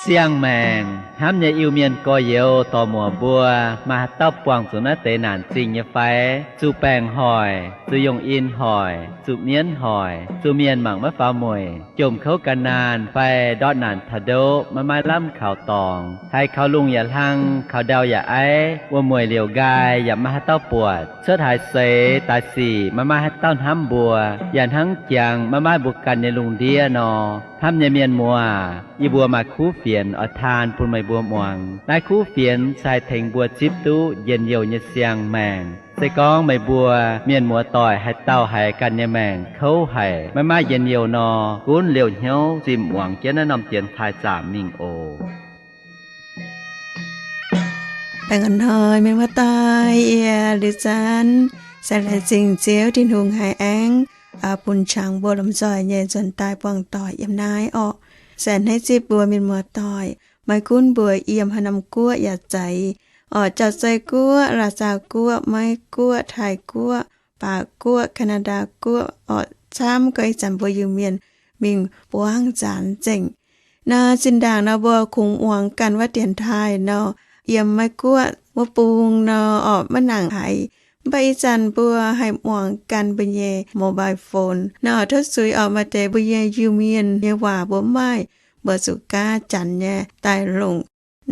Siang-maengc hnamv nyei Iu-Mienh gorx-youz dorc-muoc mbuo, maaih haaix dauh buangh zuqc naaiv deix naanc zingh nyei fai? Zuqc baengc hoic, zuqc yungh in hoic, zuqc mienv hoic, zuqc mienh mangc maiv faaux mueic, jomc kouv gan naanh fai ndortv naanc taux ndoqv maiv maaih lamh kaux dorngx, haiz kaux lungh yaac hlang, kaux ndau yaac aiv, wuom-mueic liouc nqaai yaac maiv maaih haaix dauh buatc, cuotv haaix seix daaih sic maiv maaih haaix dauh hnamv mbuo, yaac hnangv jangx maiv maaih mbuo ganh nyei lungh ndiev nor. Hnamv nyei mienh muoz, yie mbuo maaih kuv fienx oix taan bun meih mbuo muangx. Naaiv kuv fienx se haih tengx mbuo zipv duqv njien-youh nyei siang-maengc. Se gorngv meih mbuo mienh muoz-doic haaix dauh haiz ganh nyei maengc kouv haic, maiv maaih njien-youh nor, gunv liouh hnyouv zinh muangx jienv naaiv norm dienx taaih zaamc mingh oc. Baengh orn hnoi mienh muoz-doic, yie Liuz Zanv se laengz zingh Ziouv Tin-Hungh haih aengx bun qangx mbuo lomh nzoih nyei nzuonx daaih buangh doic yiem naaiv orqc. Se a'hneiv zipv mbuo mienh muoz-doic, maiv gunv mbuo yiem haaix norm guoqv yaac zeiz, orqc, Jauv-Zei Guoqv, Laac Zaauv Guoqv, Meiv Guoqv, Taiv Guoqv, Baac Guoqv, Kaa^naa^ndaa Guoqv, orqc, camv gorngv ih zanc mbuo Iu-Mienh mingh buangv nzaanx nzengc. Nor zinh ndaangc nor mbuo kungx muangx ganh wuov dienx taaih nor, yiem Meiv Guoqv wuov bung nor, orqc, maiv nangc haiz. Mv baac ih zanc mbuo haih muangx ganh mbuo nyei mobile phone nor, tov zuiz orqc, maaih deix mbuo nyei Iu-Mienh nyei waac mbuo mv maaih, mbuo zuqc gaav Janx nyei daaih longc.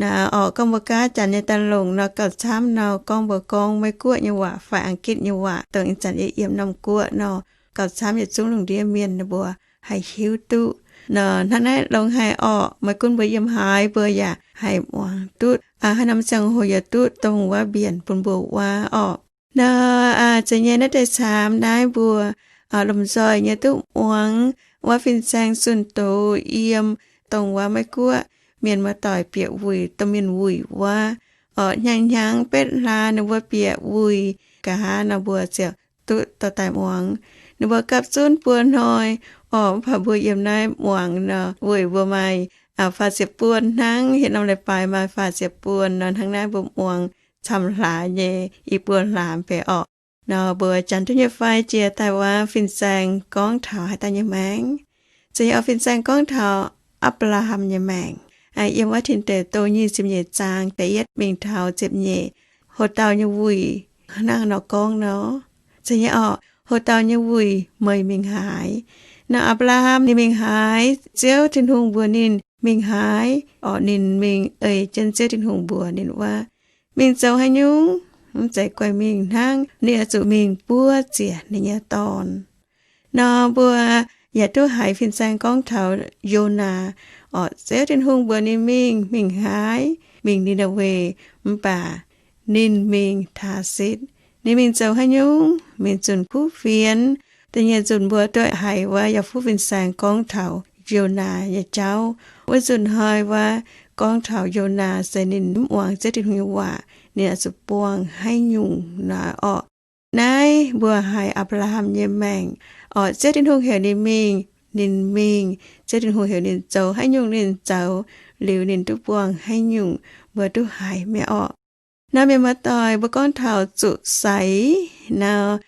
Nor, orqc, gorngv mbuo gaav Janx nyei daaih longc nor, gauh camv nor gorngv mbuo gorngv Meiv Guoqv nyei waac fai Angitv nyei waac, dongh ih zanc yie yiem norm guoqv nor, gauh camv yietc zungv lungh ndiev mienh ninh mbuo haih hiuv duqv. Nor hnangv naaiv longx haic orqc, maiv gunv mbuo yiem haaix mbuo yaac haih muangx duqv, haaix norm ziangh hoc yaac duqv dongh wuov mbienc bun mbuo wuov orqc. Nor, zeiz nyei naaiv deix caamx naaiv mbuo lomh nzoih nyei duqv muangx wuov fin-saeng zunh doz yiem dongh wuov Meiv Guoqv mienh muoz-doic bieqc wuic, domh mienh wuic wuov. Orqc, hnyangx-hnyangx betv hlaax ninh mbuo bieqc wuic, nqa'haav nor mbuo ziouc duqv dorh daaih muangx. Ninh mbuo gapv zunv buo hnoi, orqc, mv baac mbuo yiem naaiv muangx nor, weic mbuo maaih faah ziepc buon hnangv, hietc norm leiz-baaix maaih faah ziepc buon nor, hnangv naaiv mbuo muangx camv hlaax nyei i buo hlaax mv baac orqc. Nor mbuo janx duqv nyei fai jiex daaih wuov fin-saeng gorngv taux haaix dauh nyei maengc? Zeiz nyei orqc, fin-saeng gorngv taux Apc^laa^ham nyei maengc. Yiem wuov Tin Deic Douh nyic ziepc nyeic zaang da'yietv mingh taux ziepc nyeic, houx dauh nyei wuic hnangv nor gorngv nor. Zeiz nyei orqc, houx dauh nyei wuic, meih mingh haaix? Nor Apc^laa^ham ninh mingh haaix? Ziouv Tin-Hungh mbuox ninh mingh haaix? Orqc, ninh mingh ei jienv Ziouv Tin-Hungh mbuox ninh wuov, mingh zoux haaix nyungc? Mv zeiz guaih mingh hnangv, ninh oix zuqc mingh buov ziec ninh nyei dorn. Nor mbuo yaac duqv haiz fin-saeng gorngv taux Yonaa. Orqc, Ziouv Tin-Hungh mbuox ninh mingh, mingh haaix? Mingh Ni^naa^we. Mv baac ninh mingh Taarsitc. Ninh mingh zoux haaix nyungc? Mingh zunc kuv fienx. Da'nyeic nzunc mbuo duqv haiz wuov Yaac Fuv fin-saeng gorngv taux Yonaa nyei jauv. Wuov nzunc hnoi wuov gorngv taux Yonaa se ninh mv muangx Ziouv Tin-Hungh nyei waac, ninh oix zuqc buangh haaix nyungc nor orqc. Naaiv mbuo haiz Apc^laa^ham nyei maengc. Orqc, Ziouv Tin-Hungh heuc ninh mingh, ninh mingh. Ziouv Tin-Hungh heuc ninh zoux haaix nyungc ninh zoux, liuz ninh duqv buangh haaix nyungc, mbuo duqv haiz mi'aqv orqc. Nor mienh muoz-doic, mbuo gorngv taux zuqc seix nor,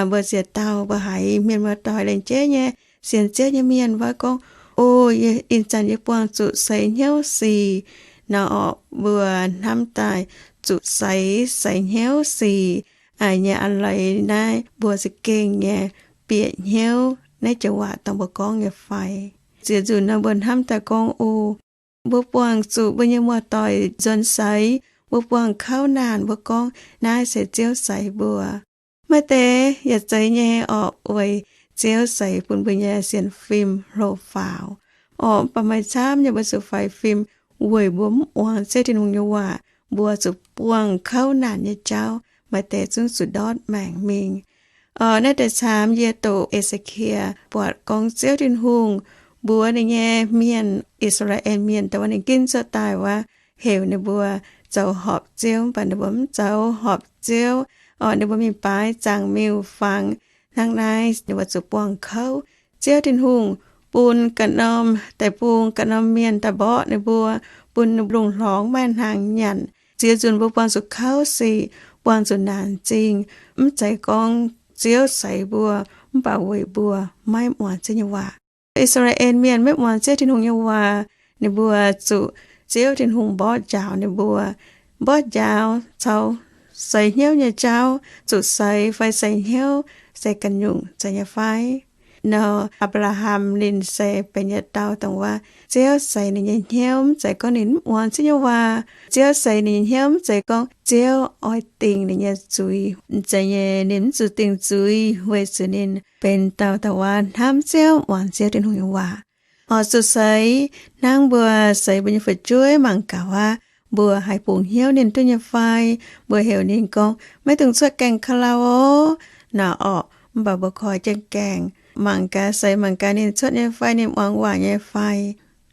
mbuo ziex dauh mbuo haiz mienh muoz-doic laengz jeiv nyei sienx Ziouv nyei mienh wuov gorngv, O, ih zanc yie buangh zuqc seix hnyouv sic nor orqc, mbuo hnamv daaih zuqc seix, seix hnyouv sic nyei a'leiz naaiv mbuo za'gengh nyei bieqc hnyouv naaiv joux waac dorh mbuo gorngv nyei fai? Ziex nzunc nor mbuo hnamv daaih gorngv, O, mbuo buangh zuqc mbuo nyei muoz-doic nzuonx seix, mbuo buangh kouv naanc, mbuo gorngv naaiv se Ziouv seix mbuo. Maaih deix yaac zeiz nyei orqc, weic Ziouv seix bun mbuo nyei sienx fim hlo faaux. Orqc, mv baac maaih camv nyei mbuo zuqc faix fim weic mbuo mv muangx Ziouv Tin-Hungh nyei waac, mbuo zuqc buangh kouv naanc nyei jauv, maaih deix zungv zuqc ndortv maengc mingh. Orqc, naaiv deix caamx yie doqc E^se^kie buatc gorngv Ziouv Tin-Hungh mbuox ninh nyei mienh, I^saa^laa^en Mienh, dongh wuov ninh ginv cuotv daaih wuov, heuc ninh mbuo zoux horpc Ziouv, mv baac ninh mbuo mv zoux horpc Ziouv. Orqc, ninh mbuo mingh baaix zaangc miuc-fangx. Hnangv naaiv ninh mbuo zuqc buangh kouv. Ziouv Tin-Hungh bun ganh norm deic-bung, ganh norm mienh daaih mborqv ninh mbuo, bun ninh mbuo lungh hlorngx maiv maaih hnaangx nyanc. Ziex nzunc mbuo buangh zuqc kouv sic, buangh zuqc naanc zingh, mv zeiz gorngv Ziouv seix mbuo, mv baac weic mbuo maiv muangx Ziouv nyei waac. I^saa^laa^en Mienh maiv muangx Ziouv Tin-Hungh nyei waac, ninh mbuo zuqc Ziouv Tin-Hungh mborqv njaaux ninh mbuo, mborqv njaaux caux seix hnyouv nyei jauv, zuqc seix fai seix hnyouv se ganh nyungc zeiz nyei fai. Nor Apc^laa^ham ninh se benx yietc dauh dongh waac Ziouv seix ninh nyei hnyouv, mv zeiz gorngv ninh mv muangx Ziouv nyei waac. Ziouv seix ninh nyei hnyouv mv zeiz gorngv Ziouv oix dingc ninh nyei zuiz. Mv zeiz nyei, ninh mv zuqc dingc zuiz weic zuqc ninh benx dauh dongh waac hnamv Ziouv, muangx Ziouv Tin-Hungh nyei waac. Oix zuqc seix hnangv mbuo seix mbuo nyei fu'jueiv mangc gaax waac mbuo haih bungx hnyouv ninh duqv nyei fai. Mbuo heuc ninh gorngv, maiv dungx cuotv gaengh ka'lauh oc, naaic orqc. Mv baac mbuo koi jienv gaengh mangc gaax, seix mangc gaax ninh cuotv nyei fai, ninh muangx waac nyei fai.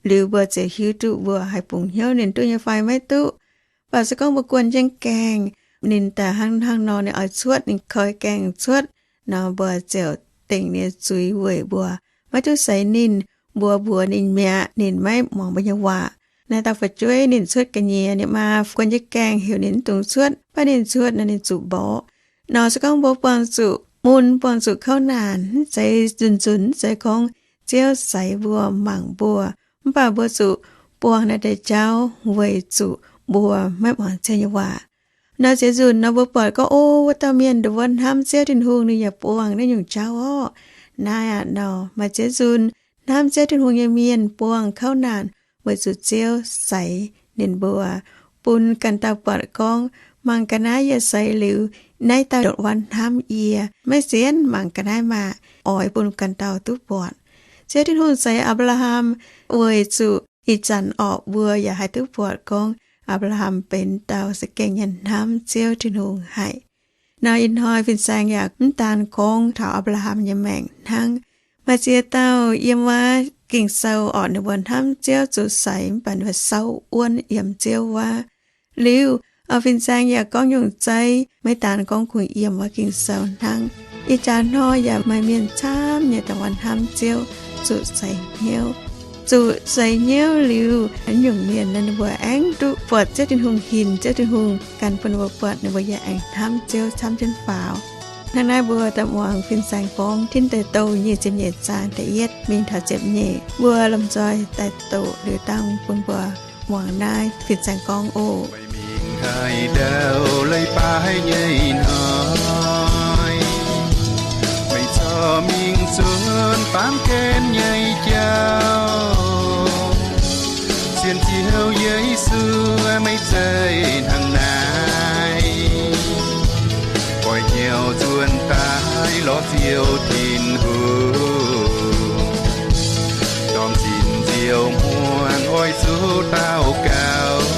Liuz mbuo ziouc hiuv duqv mbuo haih bungx hnyouv ninh duqv nyei fai maiv duqv. Mv baac se gorngv mbuo guon jienv gaengh, ninh daaih hnangv hnangv nor ninh oix cuotv, ninh koi gaengh cuotv, nor mbuo ziouc dingc ninh nyei zuiz weic mbuo maiv duqv seix ninh, mbuo mbuox ninh mi'aqv, ninh maiv muangx mbuo nyei waac. Naaiv dauh fu'jueiv ninh cuotv ga'nyiec, ninh maa guon jienv gaengh heuc ninh mv dungx cuotv, baac ninh cuotv nor ninh zuqc mborqv. Nor se gorngv mbuo buangh zuqc mun, buangh zuqc kouv naanc, mv zeiz nzunc-nzunc, mv zeiz gorngv Ziouv seix mbuo mangc mbuo, mv baac mbuo zuqc buangh naaiv deix jauv weic zuqc mbuo maiv muangx Ziouv nyei waac. Nor ziex nzunc nor mbuo buatc gorngv, o, wuov dauh mienh nduov hnamv Ziouv Tin-Hungh, ninh yaac buangh naaiv nyungc jauv orqc. Naaiv aqv nor, maaih ziex nzunc hnamv Ziouv Tin-Hungh nyei mienh buangh kouv naanc weic zuqc Ziouv seix ninh mbuo, bun ganh dauh buatc gorngv, mangc ga'naaiv yie seix liuz, naaiv dauh ndongc wuov hnamv yie. Maiv sienx, mangc ga'naaiv maah, oix bun ganh dauh duqv buatc. Ziouv Tin-Hungh seix Apc^laa^ham weic zuqc ih zanc orqc mbuo yaac haih duqv buatc gorngv Apc^laa^ham benx dauh za'gengh nyei hnamv Ziouv Tin-Hungh haic. Nor ih hnoi fin-saeng yaac mv daan gorngv taux Apc^laa^ham nyei maengc hnangv. Maaih ziex dauh yiem wuov Ging-Sou orqc ninh mbuo hnamv Ziouv zuqc seix mv baac ninh mbuo souv wuonv yiem Ziouv wuov. Liuz, fin-saeng yaac gorngv nyungc zeiv, maiv daan gorngv kungx yiem wuov Ging-Sou hnangv. Ih jaax hnoi yaac maaih mienh camv nyei dongh wuov hnamv Ziouv zuqc seix hnyouv. Zuqc seix hnyouv liuz, naaiv nyungc mienh naaiv ninh mbuo aengx duqv buatc Ziouv Tin-Hungh hinc, Ziouv Tin-Hungh gan bun ninh mbuo buatc, ninh mbuo yaac aengx hnamv Ziouv camv jienv faaux. Hnangv naaiv mbuo daaih muangx fin-saeng gorngv Tin Deic Douh nyic ziepc nyeic zaang da'yietv mingh taux ziepc nyeic. Mbuo lomh nzoih daaih doqc liuz dangh bun mbuo muangx naaiv fin-saeng gorngv oc. Meih mingh haaix ndau leiz-baaix nyei hnoi, meih corc mingh zuonx baamh gen nyei jauv. Sienx Ziouv Yesu, meih zeiz hnangv naaiv, oix hnyouv zuonx daaih lorz Ziouv Tin-Hungh, dorh zinh nziouv muonc oix zuqc daux gaux,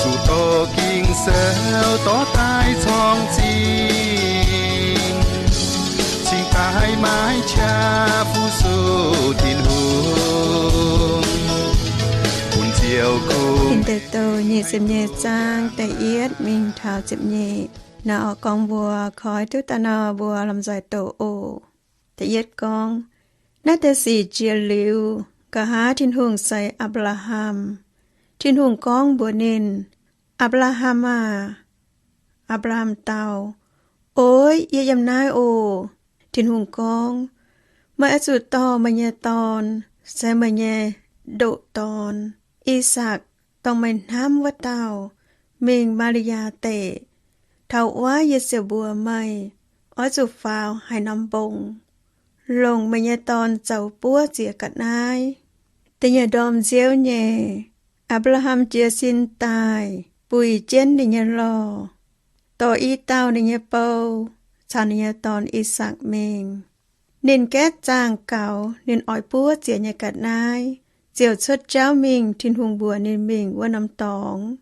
zuqc doqc Ging-Sou dorh daaih corng zingh, cingx daaih maiv qaqv fu-sux Tin-Hungh, bun Ziouv kuv. Tin Deic Douh nyic ziepc nyeic zaang da'yietv mingh taux ziepc nyeic. Naaiv orqc gorngv mbuo koi duqv daaih nor, mbuo lomh nzoih doqc oc. Da'yietv gorngv, naaiv deix sic jiex liuz, nqa'haav Tin-Hungh seix Apc^laa^ham. Tin-Hungh gorngv mbuox ninh, Apc^laa^ham aah! Apc^laa^ham dau, Oix, yie yiem naaiv oc. Tin-Hungh gorngv, Meih oix zuqc dorh meih nyei dorn, se meih nyei ndoqc dorn, I^sakc, dongh meih hnamv wuov dauh, mingh Maa^li^yaa deic. Taux wuov yie ziouc mbuox meih, oix zuqc faaux haaix norm mbong, longc meih nyei dorn zoux buov ziex ga'naaiv. Da'nyeic ndorm nziouv nyei, Apc^laa^ham jiez sin daaih buix jienv ninh nyei lorh, dorh i dauh ninh nyei bou caux ninh nyei dorn, I^sakc, mingh. Ninh gaeqv zaangh gaux ninh oix buov ziex nyei ga'naaiv, ziouc cuotv jauv mingh Tin-Hungh mbuox ninh mingh wuov norm dorngx.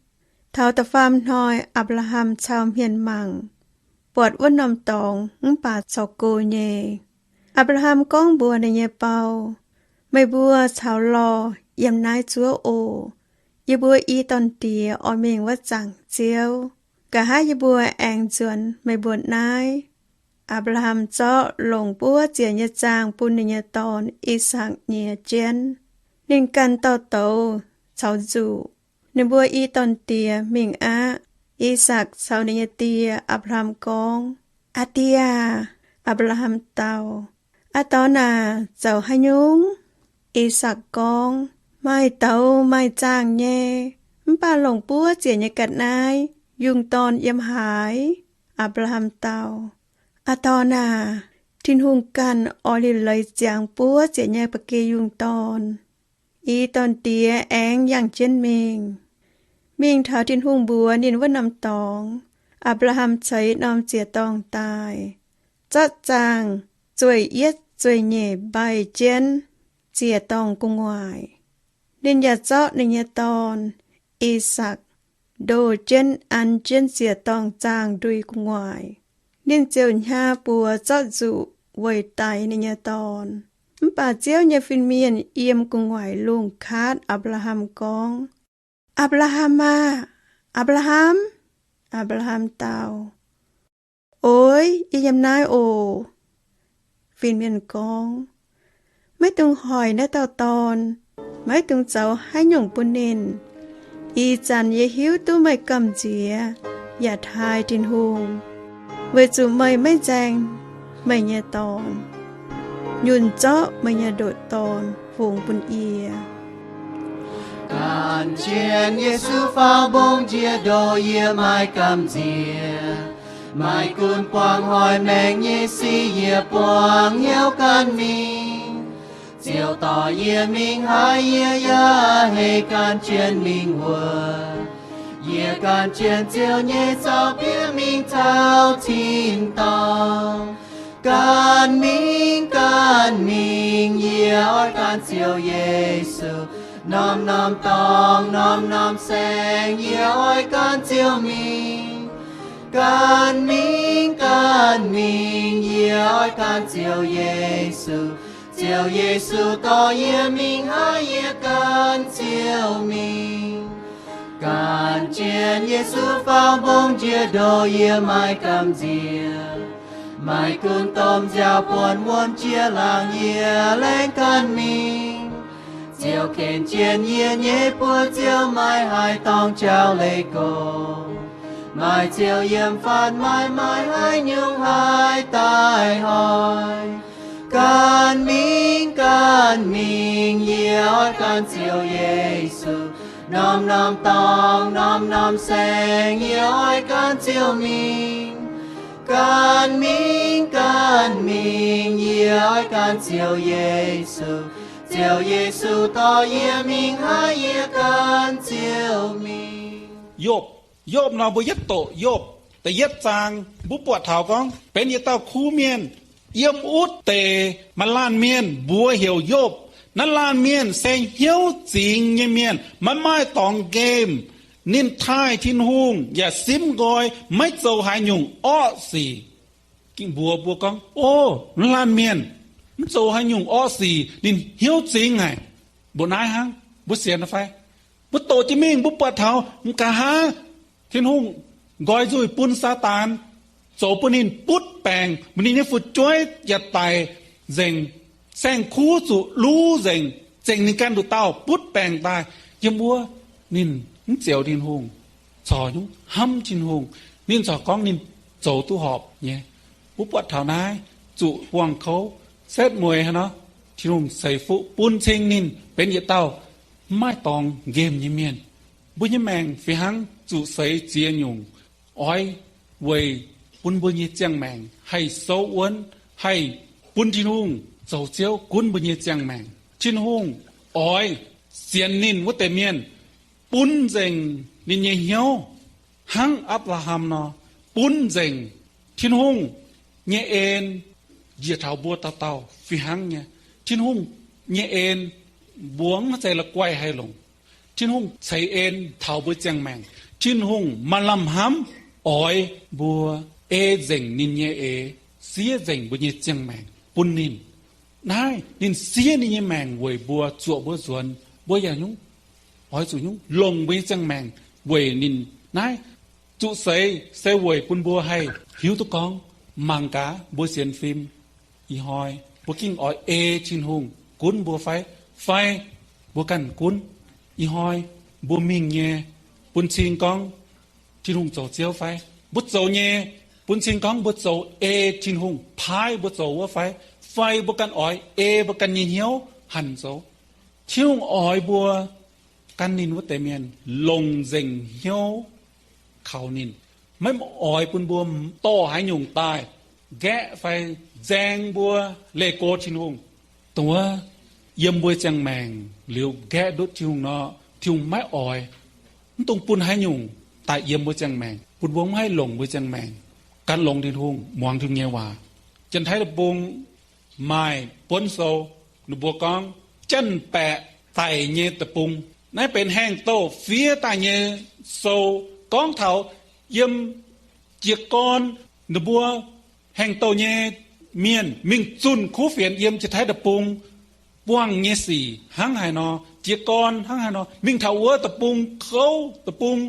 Taux da'faam hnoi Apc^laa^ham cau hmien mangc, buatc wuov norm dorngx mv baac corc go nyei. Apc^laa^ham gorngv mbuox ninh nyei bou, Meih mbuo caux lorh yiem naaiv zuov oc. Yie mbuo i dorn-diex oix mingh wuov zaangc Ziouv. Nqa'haav yie mbuo aengx nzuonx meih mbuo naaiv. Apc^laa^ham zorqv longc buov ziex nyei zaangh bun ninh nyei dorn, I^sakc, nyiex jienv. Ninh ganh dorh douz caux nzuqc. Ninh mbuo i dorn-diex mingh aqv. I^sakc caux ninh nyei die, Apc^laa^ham, gorngv, Aa die aah! Apc^laa^ham dau, Aa dorn aah! Zoux haaix nyungc? I^sakc gorngv, Maaih douz maaih zaangh nyei, mv baac longc buov ziec nyei ga'naaiv yungh dorn yiem haaix? Apc^laa^ham dau, Aa dorn aac, Tin-Hungh ganh oix liuc leiz ziangx buov ziec nyei ba'gi yungh dorn. I dorn-diex aengx yangh jienv mingh, mingh taux Tin-Hungh mbuox ninh wuov norm dorngx. Apc^laa^ham ceix norm ziec-dorngh daaih, zorqv zaangh zueih yietv zueih nyeic mbaih jienv ziec-dorngh gu'nguaaic. Ninh yaac zorqv ninh nyei dorn, I^sakc, ndoh jienv an jienv ziec-dorngh zaangh ndui gu'nguaaic. Ninh ziouc hnyaa buoz zorqv nzuqc weic daix ninh nyei dorn. Mv baac Ziouv nyei fin-mienh yiem gu'nguaaic lungh kaatv Apc^laa^ham gorngv, Apc^laa^ham aah! Apc^laa^ham! Apc^laa^ham dau, Oix, yie yiem naaiv oc. Fin-mienh gorngv, Maiv dungx hoic naaiv dauh dorn. Maiv dungx zoux haaix nyungc bun ninh. Ih zanc yie hiuv duqv meih gamh nziex yaac taaih Tin-Hungh, weic zuqc meih maiv nzaeng meih nyei dorn, nyunc zorqv meih nyei ndoqc dorn fungx bun yie. Ganh jienv Yesu faaux mbong njiec ndoh, yie maiv gamh nziex. Maaih gunv buangh hoic maengc nyei sic, yie buangh hnyouv ganh mingh. Ziouv dorh yie mingh haaix, yie yaac hei ganh jienv mingh wuov. Yie ganh jienv Ziouv nyei zaux-bieqc mingh taux tin-dorngh. Ganh mingh, ganh mingh, yie oix gan Ziouv Yesu. Norm-norm dorngh, norm-norm saeng, yie oix gan Ziouv mingh. Ganh mingh, ganh mingh, yie oix gan Ziouv Yesu. Ziouv Yesu dorh yie mingh haaix, yie gan Ziouv mingh. Ganh jienv Yesu faaux mbong njiec ndoh, yie maiv gamh nziex. Maaih gunv domh nziaaux buonc wuom jiex laangz, yie laengz ganh mingh. Ziouv ken jienv yie nyei buoz, Ziouv maiv haih dorng jauv-leiz gox. Maaih Ziouv yiem fatv, maiv maaih haaix nyungc haih daaih hoic. Ganh mingh, ganh mingh, yie oix gan Ziouv Yesu. Norm-norm dorngh, norm-norm saeng, yie oix gan Ziouv mingh. Ganh mingh, ganh mingh, yie oix gan Ziouv Yesu. Ziouv Yesu dorh yie mingh haaix, yie gan Ziouv mingh. Yopv, Yopv nor mbuo yietv doqc Yopv da'yietv zaang, mbuo buatc taux gorngv benx yietc dauh kuv mienh yiem utv deix maaih laanh mienh mbuox heuc Yopv. Naaiv laanh mienh se hnyouv zingx nyei mienh, maiv maaih dorngx nqemh. Ninh taaih Tin-Hungh yaac simv nqoi, maiv zoux haaix nyungc orqv sic. Ging mbuox mbuo gorngv, o, naaiv laanh mienh mv zoux haaix nyungc orqv sic, ninh hnyouv zingx haic. Mbuo naaiv hnangv, mbuo sienx fai? Mbuo doqc jienv mingh, mbuo buatc taux m'nqa'haav Tin-Hungh nqoi nzuih bun Saadaan, zoux bun ninh butv baengc, bun ninh nyei fu'jueiv yaac daic nzengc, saeng-kuv zuqc luv nzengc, zengc ninh ganh nduqc dauh butv baengc daaih. Yiem wuov ninh mv zioux Tin-Hungh, corc nyungc hnamv Tin-Hungh. Ninh corc gorngv ninh zoux duqv horpc nyei. Mbuo buatc taux naaiv zuqc buangh kouv setv mueiz hnangv nor, Tin-Hungh ceix fuqv bun cing ninh benx yietc dauh mv maaih dorngx nqemh nyei mienh. Mbuo nyei maengc fih hnangv zuqc seix ziex nyungc, oix weic bun mbuo nyei ziangh maengc haih souv wuonv, haih bun Tin-Hungh zoux Ziouv gunv mbuo nyei ziangh maengc. Tin-Hungh oix sienx ninh wuov deix mienh bun nzengc ninh nyei hnyouv, hnangv Apc^laa^ham nor, bun nzengc. Tin-Hungh nyei en njiec taux mbuo dauh dauh fih hnangv nyei. Tin-Hungh nyei en mbuo maiv zeiz la'guaih haih longc. Tin-Hungh ceix en taux mbuo ziangh maengc. Tin-Hungh maaih lamh hnamv oix mbuo ei nzengc ninh nyei eix, siev nzengc mbuo nyei ziangh maengc bun ninh. Naaiv ninh siev ninh nyei maengc weic mbuo, zuoqc mbuo nzuonx, mbuo yaac nyungc oix zuqc nyungc longc mbuo nyei ziangh maengc weic ninh. Naaiv zuqc seix se weic bun mbuo haih hiuv duqv gorngv, mangc gaax mbuo sienx fim, ih hnoi mbuo gengh oix ei Tin-Hungh gunv mbuo fai? Fai mbuo ganh gunv? Ih hnoi mbuo mingh nyei, bun cing gorngv Tin-Hungh zoux Ziouv fai? Mbuo zoux nyei, bun cing gorngv mbuo zoux ei Tin-Hungh paaiv mbuo zoux wuov fai? Fai mbuo ganh oix ei mbuo ganh nyei hnyouv hanc zoux? Tin-Hungh oix mbuo gan ninh wuov deix mienh longc nzengc hnyouv kaux ninh, maiv oix bun mbuo dorh haaix nyungc daaih nqaeqv fai nzaeng mbuo leih go Tin-Hungh. Dongh wuov, yiem mbuo ziangh maengc liuz nqaeqv ndutv Tin-Hungh nor, Tin-Hungh maiv oix. Mv dungx bun haaix nyungc daaih yiem mbuo ziangh maengc, bun mbuo maiv haih longc mbuo ziangh maengc gan longx Tin-Hungh, muangx Tin-Hungh nyei waac. Janx-Taiv Deic-Bung maaih buonv sou, ninh mbuo gorngv Janx-Baeqc Daic nyei Deic-Bung. Naaiv benx haengh douh fiev daaih nyei sou, gorngv taux yiem jiez gorn ninh mbuo haengh-douh nyei mienh mingh zunh kuv fienx yiem Janx-Taiv Deic-Bung buangh nyei sic hnangv haaix nor, jiez gorn hnangv haaix nor, mingh taux wuov deic-bung kouv, deic-bung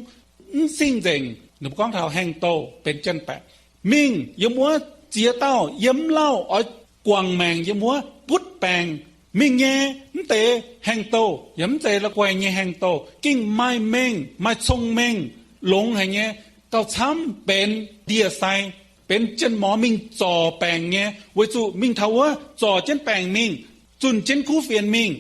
mv singh nzengc. Ninh mbuo gorngv taux haengh-douh benx janx-baeqc, mingh yiem wuov ziex dauh yiem mv lauh oix guangc maengc yiem wuov butv baengc mingh nyei mv deix haengh-douh, yaac mv zeiz la'guaih nyei haengh-douh, gengh maaih mengh, maaih cong-mengh, longx haic nyei, gauh camv benx ndie-sai, benx janx-morz mingh zorc baengc nyei, weic zuqc mingh taux wuov zorc jienv baengc mingh, zunh jienv kuv fienx mingh,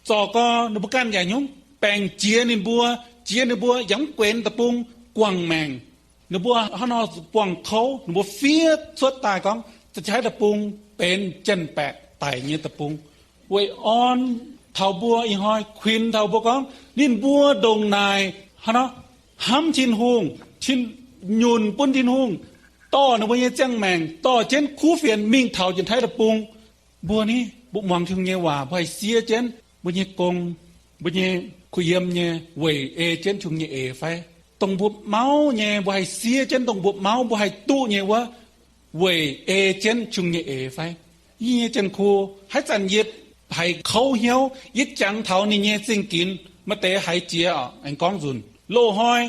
zorc gau ninh mbuo ganh yaac hnyouv baengc jiex ninh mbuo, jiex ninh mbuo yaac mv guenx deic-bung guangc maengc. Ninh mbuo hnangv nor buangh kouv, ninh mbuo fiev cuotv daaih gorngv Janx-Taiv Deic-Bung benx janx-baeqc daic nyei deic-bung, weic orn taux mbuo ih hnoi, kuinx taux mbuo gorngv ninh mbuo ndongc naaic hnangv nor hnamv Tin-Hungh, tin, nyunc bun Tin-Hungh, dorh ninh mbuo nyei ziangh maengc dorh jienv kuv fienx mingh taux Janx-Taiv Deic-Bung. Mbuo ni, mbuo muangx Tin-Hungh nyei waac, mbuo haih siev jienv mbuo nyei gong, mbuo nyei kuh yiem nyei weic ei jienv Tin-Hungh nyei eix fai? Dongh mbuo mauv nyei mbuo haih siev jienv, dongh mbuo mauv mbuo haih duqv nyei wuov, weic ei jienv Tin-Hungh nyei eix fai? Yie nyei janx-kuv, haaix zanc yie haiz kouv hnyouv, yie jangx taux ninh nyei zingh ginx, maaih deix haiz jiex aengx gorngv nzunc. Loz-hnoi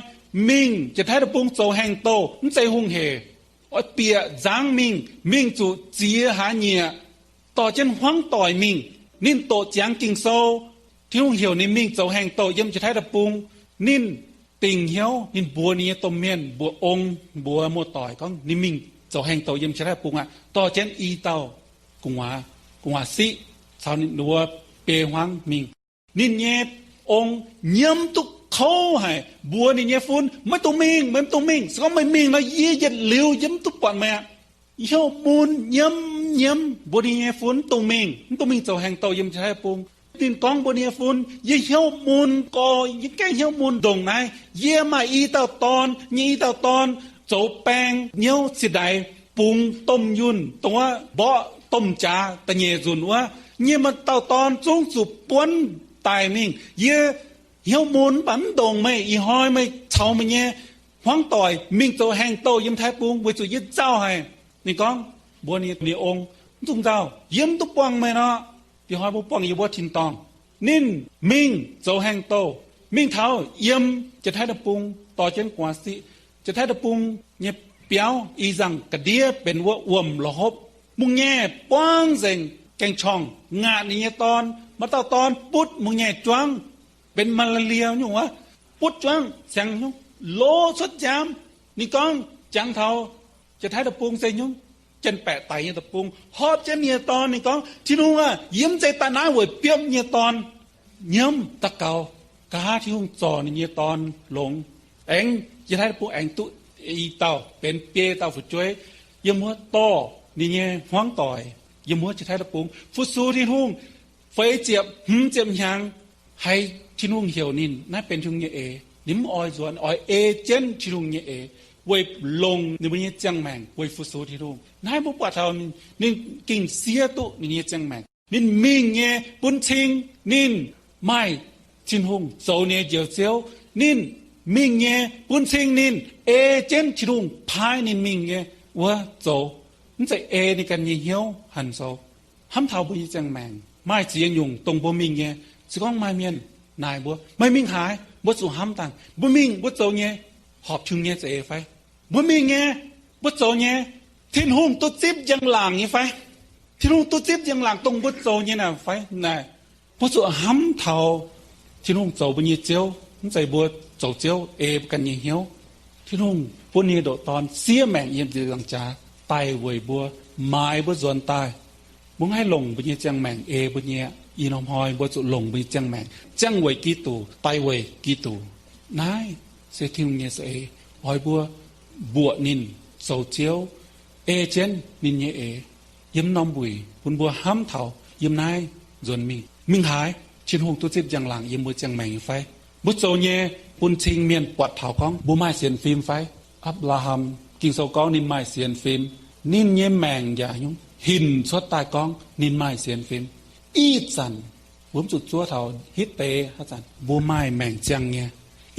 mingh Janx-Taiv Deic-Bung zoux haengh-douh mv zeiz hungh hec. Oix bieqc nzangv mingh, mingh zuqc ziex hlaax nyieqc, dorh jienv hmuangv doic mingh. Ninh doqc ziangx Ging-Sou, Tin-Hungh heuc ninh mingh zoux haengh-douh yiem Janx-Taiv Deic-Bung. Ninh dingc hnyouv, ninh mbuox ninh nyei domh mienh, mbuox ong, mbuox muoz-doic gorngv ninh mingh zoux haengh-douh yiem Janx-Taiv Deic-Bung aqv, dorh jienv i dauh gu'nguaaz, gu'nguaaz-siqv caux ninh mbuo biei hmuangv mingh. Ninh nyei ong nyiemv duqv kouv haic, mbuox ninh nyei fun, Meih dungx mingh, meih mv dungx mingh. Se gorngv meih mingh nor, yie yietc liuz yie mv duqv buatc meih aqv. Hnyouv mun nyiemv nyiemv mbuox ninh nyei fun, Mv dungx mingh, mv dungx mingh zoux haengh-douh yiem Janx-Taiv Deic-Bung. Ninh gorngv mbuox ninh nyei fun, Yie hnyouv mun gorx, yie gaengh hnyouv mun ndongc naaiv. Yie maaih i dauh dorn, yie nyei i dauh dorn zoux baeng hnyouv ciex ndaix bungx domh yunh, dongh wuov mborqv domh jaax da'nyeic nzunc wuov. Yie maaih dauh dorn zungv zuqc buonv daic mingh. Yie hnyouv mun mv baac mv ndongc meih. Ih hnoi meih caux meih nyei hmuangv doic mingh zoux haengh-douh yiem Taiv Bung weic zuqc yie nzauh haic. Ninh gorngv mbuox ninh nyei ong, Mv dungx nzauh, yie mv duqv buangh meih nor. Ih hnoi mbuo buangh yie mbuo tin-dorngh. Ninh mingh zoux haengh-douh, mingh taux yiem Janx-Taiv Deic-Bung dorh jienv gu'nguaaz-siqv. Janx-Taiv Deic-Bung nyei biauv ih nzangc ga'ndiev benx wuov wuom-la'hopv. Mungh nyei buangv nzengc, gaeng-qorngh ngaatc ninh nyei dorn. Maaih dauh dorn butv mungh nyei juangv, benx malaria nyungc wuov, butv juangv siangx nyungc, loz cuotv nziaamv. Ninh gorngv jangx taux Janx-Taiv Deic-Bung se nyungc, Janx-Baeqc Daic nyei deic-bung, horpc jienv ninh nyei dorn. Ninh gorngv, Tin-Hungh aah, yie mv zeiz daaih naaiv weic biopv nyei dorn. Nyiemv daux gaux, nqa'haav Tin-Hungh zorc ninh nyei dorn longx. Aengx Janx-Taiv Deic-Bung aengx duqv i dauh benx biei dauh fu'jueiv yiem wuov dorh ninh nyei hmuangv doic yiem wuov Janx-Taiv Deic-Bung fu-sux Tin-Hungh. Feix ziepc hmz ziepc hnyangx, haiz Tin-Hungh heuc ninh, naaiv benx Tin-Hungh nyei eix. Ninh mv oix nzuonx, oix ei jienv Tin-Hungh nyei eix weic longc ninh mbuo nyei ziangh maengc weic fu-sux Tin-Hungh. Naaiv mbuo buatc taux ninh, ninh gengh siev duqv ninh nyei ziangh maengc. Ninh mingh nyei bun cing ninh maaih Tin-Hungh zoux ninh nyei Njoux Ziouv. Ninh mingh nyei bun cing ninh ei jienv Tin-Hungh paaiv ninh mingh nyei wuov zoux, mv zeiz ei ninh ganh nyei hnyouv hanc zoux. Hnamv taux mbuo nyei ziangh maengc maaih ziex nyungc dongh mbuo mingh nyei. Se gorngv maaih mienh naaic mbuo, Meih mingh haaix? Mbuo zuqc hnamv dangh, mbuo mingh mbuo zoux nyei horpc Tin-Hungh nyei za'eix fai? Mbuo mingh nyei, mbuo zoux nyei, Tin-Hungh duqv zipv njang-laangc nyei fai? Tin-Hungh duqv zipv njang-laangc dongh mbuo zoux nyei naaic fai? Naaic, mbuo zuqc hnamv taux Tin-Hungh zoux mbuo nyei Ziouv, mv zeiz mbuo zoux ziouv ei mbuo ganh nyei hnyouv. Tin-Hungh bun ninh nyei ndoqc Dorn siev maengc yiem ziepc nzaangc jaax daaih weic mbuo, maaiz mbuo nzuonx daaih. Mbuo maiv haih longc mbuo nyei ziangh maengc ei mbuo nyei. Ih norm hnoi mbuo zuqc longc mbuo nyei ziangh maengc ziangh weic Giduc, daic weic Giduc. Naaiv se Tin-Hungh nyei za'eix, oix mbuo mbuoqc ninh, zoux Ziouv, ei jienv ninh nyei eix yiem norm wuic, bun mbuo hnamv taux yiem naaiv nzuonx mingh. Mingh haaix, Tin-Hungh duqv zipv njang-laangc yiem mbuo ziangh maengc fai? Mbuo zoux nyei bun cing mienh buatc taux gorngv mbuo maaih sienx fim fai? Apc^laa^ham, Ging-Sou gorngv ninh maaih sienx fim. Ninh nyei maengc yaac nyungc hinc cuotv daaih gorngv ninh maaih sienx fim. Ih zanc mbuo mv zuqc zuov taux hitv deix, haaix zanc mbuo maaih maengc ziangh nyei,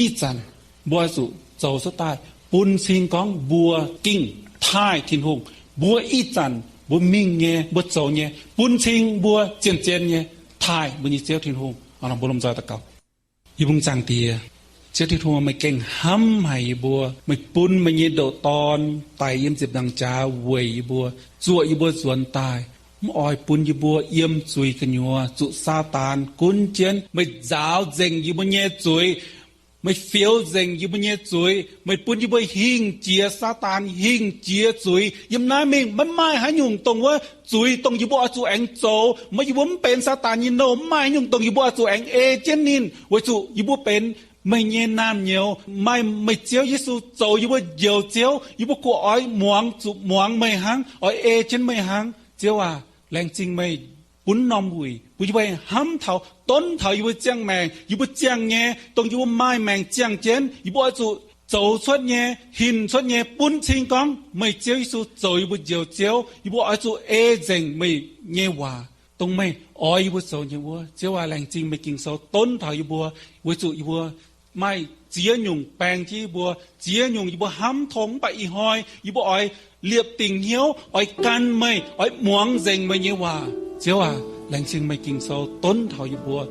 ih zanc mbuo oix zuqc zoux cuotv daaih bun cing gorngv mbuo gengh taaih Tin-Hungh. Mbuo ih zanc mbuo mingh nyei, mbuo zoux nyei, bun cing mbuo zien-zien nyei taaih mbuo nyei Ziouv Tin-Hungh. Mbuo lomh nzoih daux gaux. Yie mbuo Zaangc Diex, Ziouv Tin-Hungh, meih gengh hnamv haic yie mbuo. Meih bun meih nyei ndoqc Dorn daic yiem ziepc nzaangc jaax weic yie mbuo, zuoqc yie mbuo nzuonx daaih. Mv oix bun yie mbuo yiem zuiz gu'nyuoz zuqc Saadaan gunv jienv. Meih nzaaux nzengc yie mbuo nyei zuiz. Meih fioux nzengc yie mbuo nyei zuiz. Meih bun yie mbuo hingh jiex Saadaan hingh jiex zuiz. Yiem naaiv mingh maiv maaih haaix nyungc dongh wuov zuiz dongh yie mbuo oix zuqc aengx zoux. Maiv, yie mbuo mv benx Saadaan nyei nouh. Mv maaih haaix nyungc dongh yie mbuo oix zuqc aengx ei jienv ninh, weic zuqc yie mbuo benx meih nyei naamh nyouz. Maaih meih Ziouv Yesu zoux yie mbuo Njoux Ziouv, yie mbuo kuv oix muangx, zuqc muangx meih hnangv, oix ei jienv meih hnangv. Ziouv aac, laengz zingh meih bun norm wuic bun yie mbuo hnamv taux, donv taux yie mbuo ziangh maengc, yie mbuo ziangh nyei, dongh yie mbuo maaih maengc ziangh jienv, yie mbuo oix zuqc zoux cuotv nyei, hinc cuotv nyei, bun cing gorngv meih Ziouv Yesu zoux yie mbuo Njoux Ziouv. Yie mbuo oix zuqc ei nzengc meih nyei waac, dongh meih oix yie mbuo zoux nyei wuov. Ziouv aac, laengz zingh meih Ging-Sou donv taux yie mbuo, weic zuqc yie mbuo maaih ziex nyungc baeng jienv yie mbuo, ziex nyungc yie mbuo hnamv tong, mv baac ih hnoi yie mbuo oix liepc dingc hnyouv, oix gan meih, oix muangx nzengc meih nyei waac. Ziouv aac, laengz zingh meih Ging-Sou donv taux yie mbuo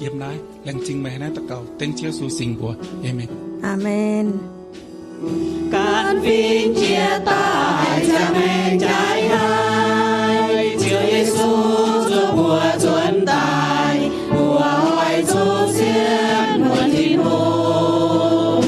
yiem naaiv. Laengz zingh meih hnangv naaiv daux gaux dengv Ziouv Yesu singx mbuox. Aamen. Aamen. Gan fingx jiex daaih ziangh maengc jaaix naaiv, Ziouv Yesu zuov mbuo nzuonx daaih, mbuo oix zuqc sienx muonc Tin-Hungh,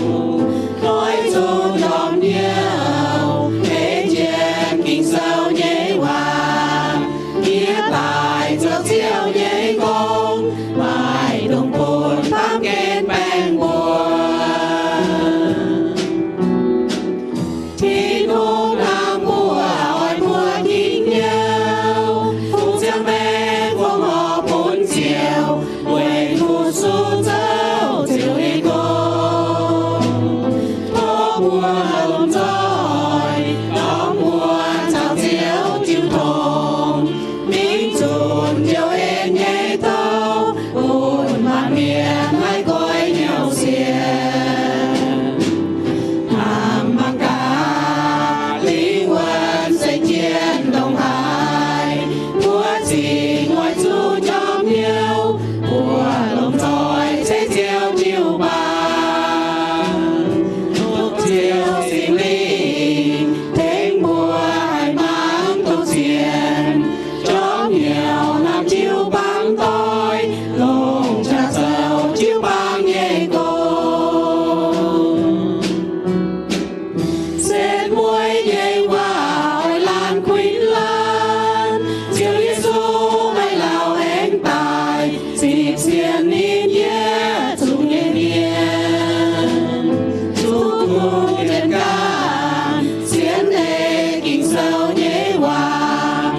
oix zuqc njormh hnyouv ei jienv Ging-Sou nyei waac, jiex daaih zoux Ziouv nyei gong, maaih dongh bun baamh gen baeng mbuo. Tin-Hungh hnamv mbuo, oix mbuo ginv hnyouv, fungx ziangh maengc, fongc horc bun Ziouv, weic fu-sux zoux Ziouv nyei gong. Tov mbuo lomh nzoih dorh mbuo caux Ziouv jiu tong, mingh zunc Ziouv en nyei douc, bun maanc mienh haih goiv hnyouv sienx. Hnamv mangc gaax, lingh wuonh se jien ndongc haaix, mbuo zingh oix zuqc njormh hnyouv, mbuo lomh nzoih ceix Ziouv jiu-baang. Tov Ziouv Singx Lingh tengx mbuo haih mangc duqv zien, njormh hnyouv hnamv jiu-baang doix, longc qaqv zoux jiu-baang nyei gong. Setv mueiz nyei waac oix laanh kuinx laanh, Ziouv Yesu haiz lauh aengx daic, zipv sienx ninh yietc zungv nyei mienh. Zuqc kuv jienv ganh sienx ei Ging-Sou nyei waac,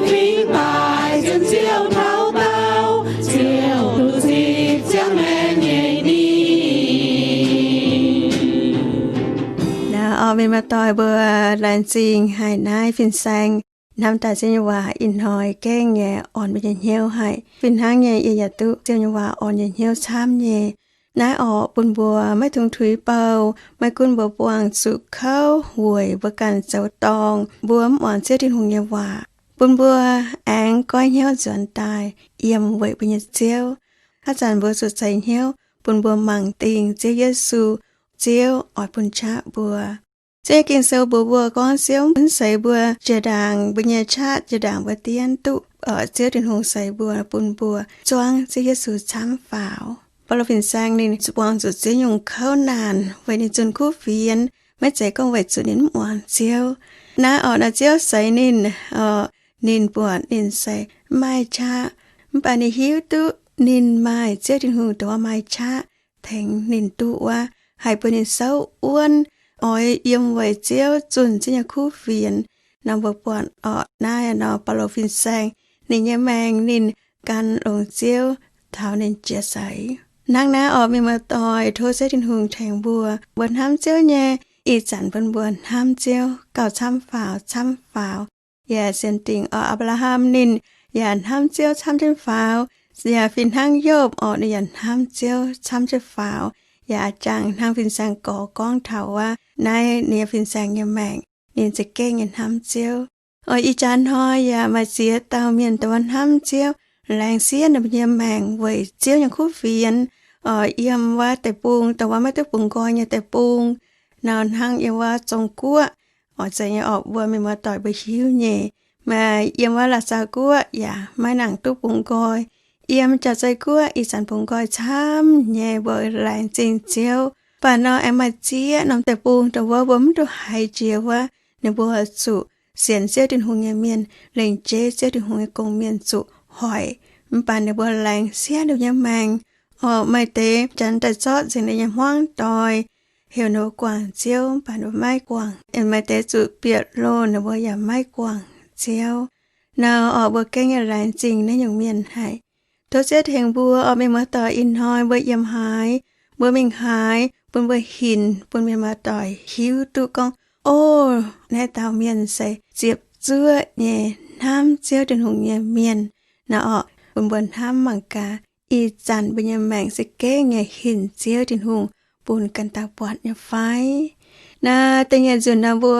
fingx daaih sienx Ziouv taux daauh, Ziouv duqv zipv ziangh maengc nyei ninh. Naaiv orqc, mienh muoz-doic mbuo, laengz zingh haic naaiv fin-saeng hnamv daaih Ziouv nyei waac ih hnoi gengh nyei orn mbuo nyei hnyouv haic. Fih hnangv nyei yie yaac duqv Ziouv nyei waac orn yie hnyouv camv nyei. Naaiv orqc, bun mbuo maiv dungx tuix bou. Maiv gunv mbuo buangh zuqc kouv, weic mbuo ganh zoux dorngc, mbuo mv muangx Ziouv Tin-Hungh nyei waac, bun mbuo aengx goiv hnyouv nzuonx daaih yiem weic mbuo nyei Ziouv. Haaix zanc mbuo zuqc ceix hnyouv, bun mbuo mangc dingh Ziouv Yesu, Ziouv oix bun qaqv mbuo. Ziouv Ging-Sou mbuox mbuo gorngv Ziouv mv seix mbuo jiex ndaangc mbuo nyei qaqv, jiex ndaangc mbuo dienv, duqv Ziouv Tin-Hungh seix mbuo, bun mbuo zuangv Ziouv Yesu camv faaux. Baulo fin-saeng ninh buangh zuqc ziex nyungc kouv naanc weic ninh zunh kuv fienx, maiv zeiz gorngv weic zuqc ninh mv muangx Ziouv. Naaiv orqc, naaiv Ziouv seix ninh orqc, ninh buatc ninh se mv maaih qaqv. Mv baac ninh hiuv duqv ninh maaih Ziouv Tin-Hungh dongh wuov maaih qaqv tengx ninh duqv wuov, haih bun ninh souv wuonv, oix yiem weic Ziouv zunh Ziouv nyei kuv fienx. Nor mbuo buatc orqc, naaiv nor Baulo fin-saeng ninh nyei maengc ninh gan longx Ziouv taux ninh jiex seix. Hnangv naaiv orqc, mienh muoz-doic, tov Ziouv Tin-Hungh tengx mbuo. Mbuo hnamv Ziouv nyei, ih zanc bun mbuo hnamv Ziouv gauh camv faaux, camv faaux. Yaac sienx dingc orqc, Apc^laa^ham ninh yaac hnamv Ziouv camv jienv faaux. Yaac fih hnangv Yopv orqc, ninh yaac hnamv Ziouv camv jienv faaux. Yaac jangx hnangv fin-saeng gorx gorngv taux wuov, naaiv ninh nyei fin-saeng nyei maengc ninh za'gengh nyei hnamv Ziouv. Oc, ih jaax hnoi yaac maaih ziex dauh mienh dongh wuov hnamv Ziouv, laengz siev ninh mbuo nyei maengc weic Ziouv nyei kuv fienx. Oc, yiem wuov deic-bung dongh wuov maiv duqv bungx nqoi nyei deic-bung, nor hnangv yiem wuov Zong-Guoqv. Oc, zeiz nyei orqc, mbuo mienh muoz-doic mbuo hiuv nyei. Maaih yiem wuov Laac Zaux Guoqv yaac maiv nangc duqv bungx nqoi. Yiem Jauv-Zei Guoqv ih zanc bungx nqoi camv nyei, mbuo laengz zingh Ziouv. Mv baac nor aengx maaih ziex norm deic-bung dongh wuov mbuo mv duqv haiz jiex wuov, ninh mbuo zuqc sienx Ziouv Tin-Hungh nyei mienh, lengc jeiv Ziouv Tin-Hungh nyei gong-mienh zuqc hoic. Mv baac ninh mbuo laengz siev ninh nyei maengc. Oc, maaih deix janx daaih zorqv nzengc ninh nyei hmuangv doic, heuc ninh mbuo guangc Ziouv, mv baac ninh mbuo maiv guangc. Maaih deix zuqc bieqc loh, ninh mbuo yaac maiv guangc Ziouv. Nor orqc, mbuo gengh yaac laengz zingh naaiv nyungc mienh haic. Tov Ziouv tengx mbuo orqc, mienh muoz-doic, ih hnoi mbuo yiem haaix, mbuo mingh haaix, bun mbuo hinc bun mienh muoz-doic hiuv duqv gorngv, o, naaiv dauh mienh se ziepc zuoqv nyei hnamv Ziouv Tin-Hungh nyei mienh. Nor orqc, bun mbuo hnamv mangc gaax, ih zanc mbuo nyei maengc se gengh nyei hinc Ziouv Tin-Hungh bun ganh dauh buatc nyei fai? Naaiv da'nyeic nzunc nor mbuo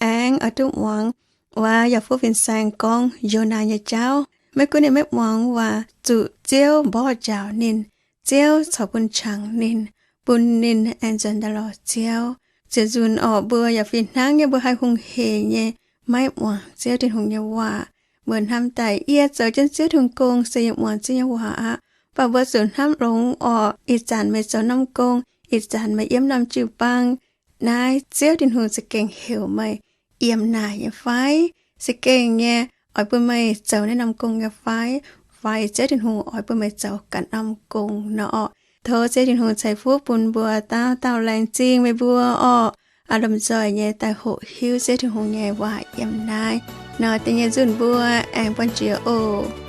aengx oix duqv muangx wuov Yaac Fuqv fin-saeng gorngv Yonaa nyei jauv. Maiv gunv ninh maiv muangx waac, zuqc Ziouv mborqv njaaux ninh, Ziouv corc bun qangx ninh, bun ninh aengx nzuonx daaih lorz Ziouv. Ziouc nzunc orqc, mbuo yaac fih hnangv nyei, mbuo haih hungh heic nyei, maiv muangx Ziouv Tin-Hungh nyei waac. Mbuo hnamv daaih yie zoux jienv Ziouv Tin-Hungh gong se yie muangx Ziouv nyei waac aqv. Mv baac mbuo zuqc hnamv longx orqc, ih zanc meih zoux norm gong, ih zanc meih yiem norm jiu-baang, naaiv Ziouv Tin-Hungh za'gengh heuc meih yiem naaic nyei fai? Za'gengh nyei oix bun meih zoux naaiv norm gong nyei fai? Fai Ziouv Tin-Hungh oix bun meih zoux ganh norm gong nor orqc? Tov Ziouv Tin-Hungh ceix fuqv bun mbuo dauh dauh. Laengz zingh meih mbuo orqc, aav lomh nzoih nyei daaih hoqc hiuv Ziouv Tin-Hungh nyei waac yiem naaiv. Nor da'nyeic nzunc mbuo aengx buangh jiex oc.